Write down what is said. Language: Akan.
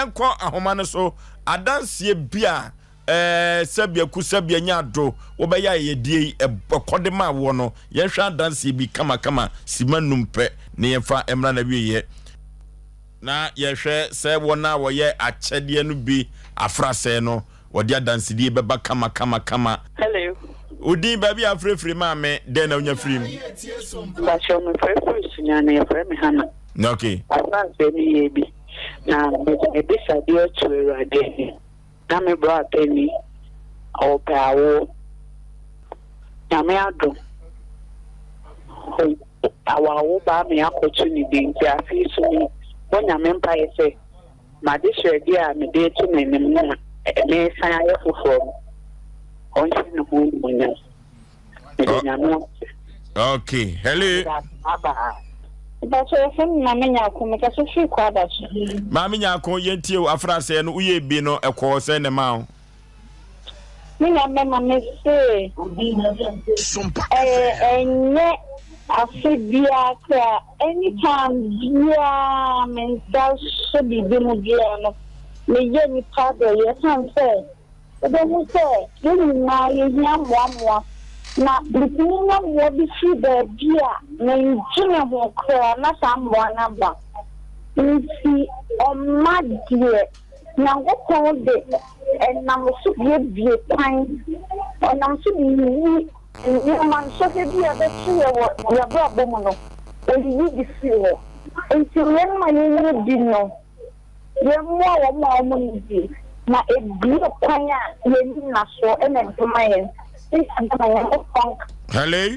Yɛnkɔ ahoma no so. Adanseɛ bi a ɛɛ sɛbea ku sɛbea nya ado wobɛyɛ ayɛyɛdeɛ yi ɛkɔ de ma woɔ no, yɛnhwɛ adanseɛ bi kamakama sima num pɛ na yɛmfa mmra na wieɛ. Na yɛhwɛ sɛ wɔn a wɔyɛ akyɛdeɛ no bi afrasɛɛ no, wɔde adansedie bɛba kama kama kama. Hello. Wo din, baabi a afirefiri maame, dɛn na wonya firi mu? Mpakyɛw mefrɛ firi Sunyani, yɛfrɛ me Hannah. Okay. Afrasɛɛ me yie bi, na mede m'abisadeɛ to Awurade anim. Na me bra panin, ɔɔpɛ awoɔ. Nyame adom, wawo ba me akɔto ne din nti afei so me bɔ Nyame mpaeɛ sɛ m'adesrɛdeɛ a mede reto n'anim no a meresan ayɛ foforɔ no, ɔnhyɛ ne ho animuonyam. Mede Nyame ase. Okay, hello. Bye. Mpakyɛ yɛfrɛ me Maame Nyarko, mekasa firi Kwadaso. Maame Nyarko, yɛntie wo, afrasɛɛ no woyɛɛ bi no ɛkɔɔ sɛn na ɛmaa wo? Me nua bɛma me se ɛyɛ ɛnyɛ afe biara koraa anytime biara me nsa so biribi mu biara no meyɛ nipa adɔyɛ ɛsiane sɛ Wobɛhu sɛ yɛn nyinaa yɛhia mmoammoa, na metumi nya mmoa bi firi baabi a mendwene ho koraa na saa mmoa no aba. Nti ɔma deɛ Nyankopɔn de nam so buebue kwan, ɔnam so de yiyi nneɛma, nsɔhwɛ bi a ɛbɛto yɛn wɔ yɛn abrabɔ mu no, ɔyiyi de firi hɔ. Nti yɛn a yɛnyɛ bi no, Yɛmmoa wɔn a wɔnni bi, na ebue kwan a yɛn nnyinasoɔ na ɛde ma yɛn. Nti na Nyankopɔn ka. Hello.